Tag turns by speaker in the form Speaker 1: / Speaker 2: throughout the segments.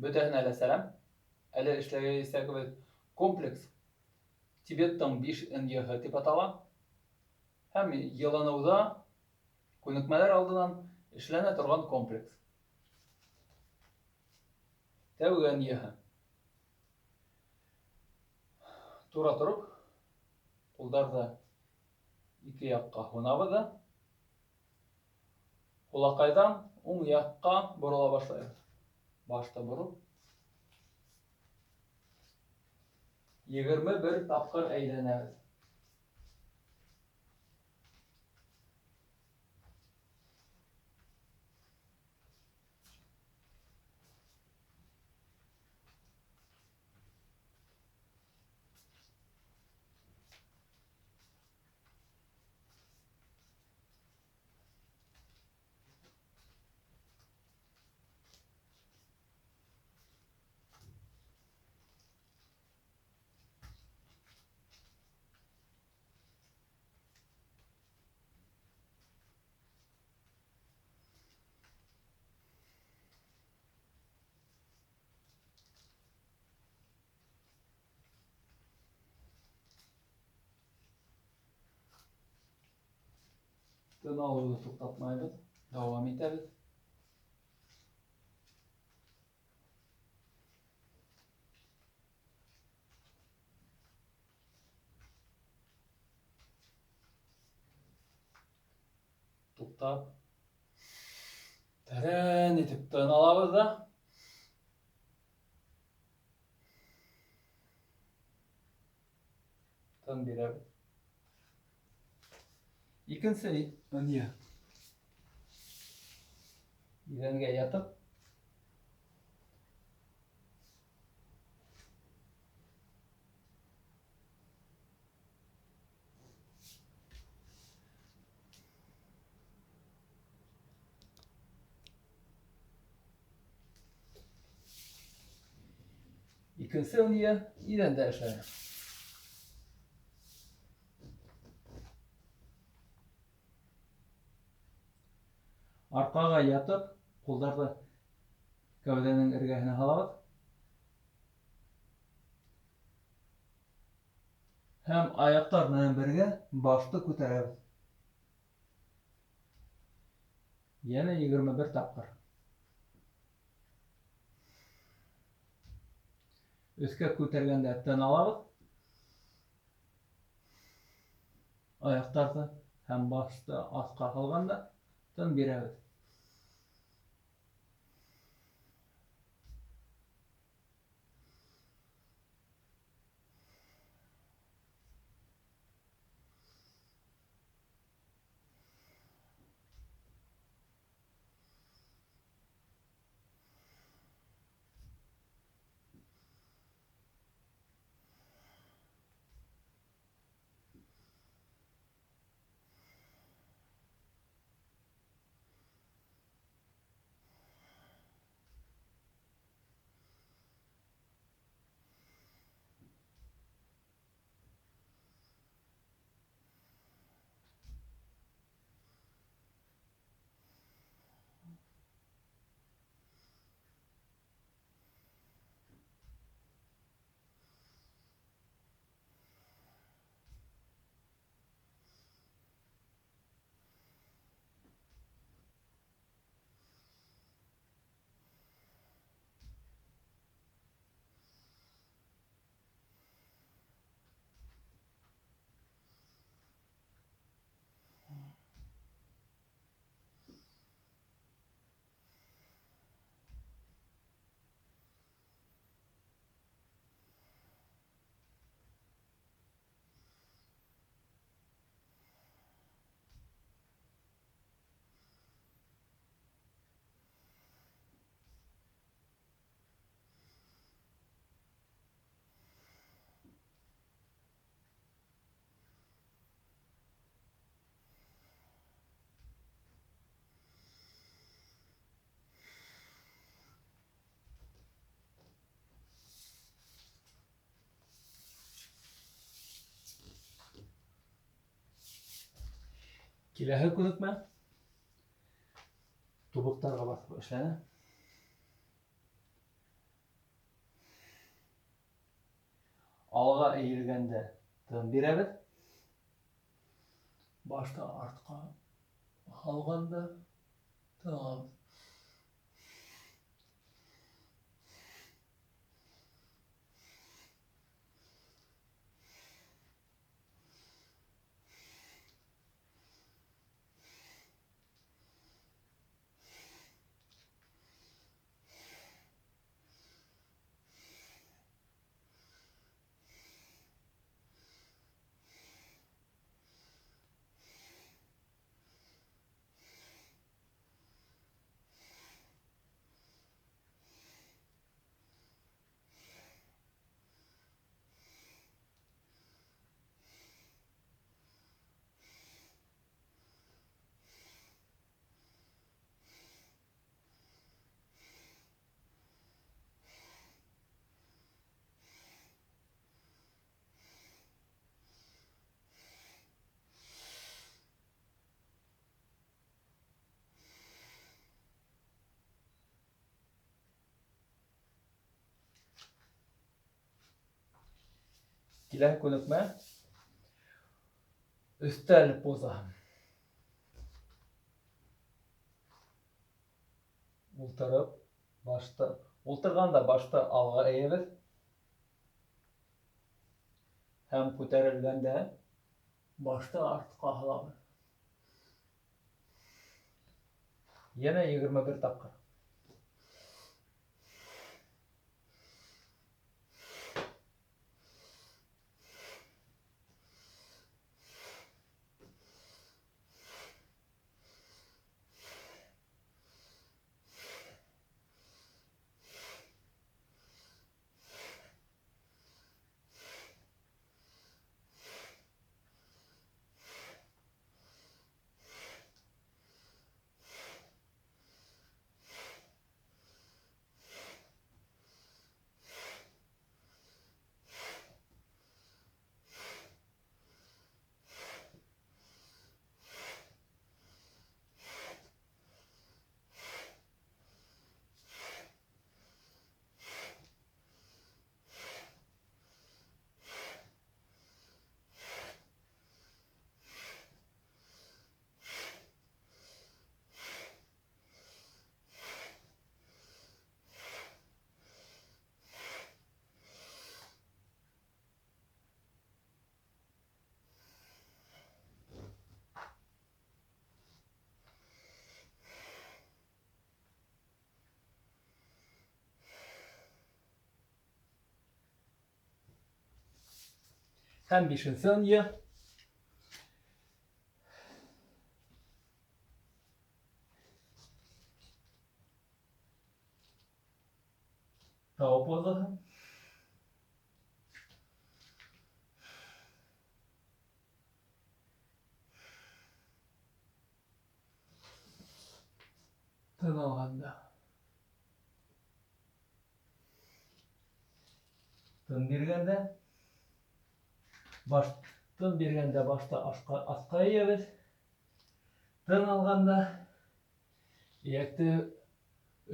Speaker 1: Бөтәһенә лә сәлам. Әле эшләгәйсәгебез комплекс Тибеттың 5 НЕХ дип атала. Һәм йылыныуда күнекмәләр алдынан эшләнә торган комплекс. Тәүге НЕХ. Тура торып, кулдарда ике якка һунабыз да, Кулакайдан уң якка борыла башлайбыз. Башта борып. 21 тапкыр әйләнәбез. Тын алуны туктатмайбыз, дәвам итәбез. Туктап, тәрән итеп тын алабыз да. Тын бирәбез. Икенче не? Идәнгә ятып, Икенче ния идәндә эшләнә. Аркага ятып, кулларны кәүдәнең эргәһенә һалабыз. Һәм аяклар белән бергә башты күтәрәбез. Янә 21 тапкыр. Өскә күтәргәндә тын алабыз. Аяктарны һәм башты аска салганда тын бирәбез. Киләһе күнекмә тубыктарга басып эшләнә. Алға эйелгәндә тын бирәбеҙ. Башты артҡа һалғанда тын алабыҙ. Киләһе күнекмә өҫтәл позаһы. Ултырып, башты, ултырғанда башты алға эйәбеҙ. Һәм күтәрелгәндә башты артҡа һалабыҙ. Йәнә 21 тапҡыр. Һәм бишенсе ынйы. Тау позаһы. Тын алғанда. Тын биргәндә. Баш, тын биргәндә башта ашка, аҫҡа эйәбеҙ. Тын алғанда эйәкте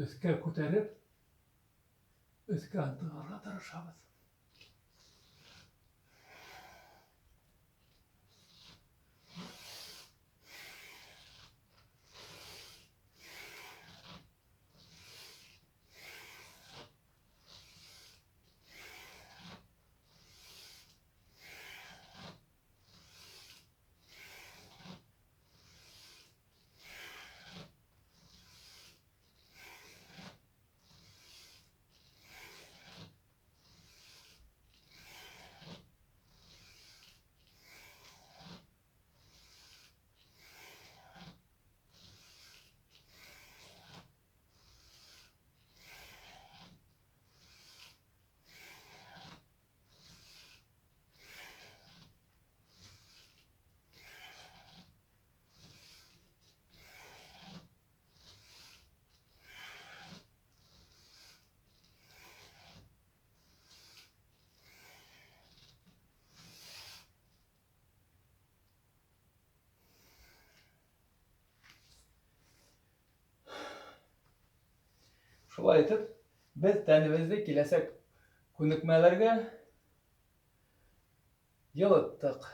Speaker 1: өҫкә күтәреп, өҫкә ынтылырға тырышабыҙ. Шулай итеп, беҙ тәнебеҙҙе киләсәк күнекмәләргә Йылыттыҡ.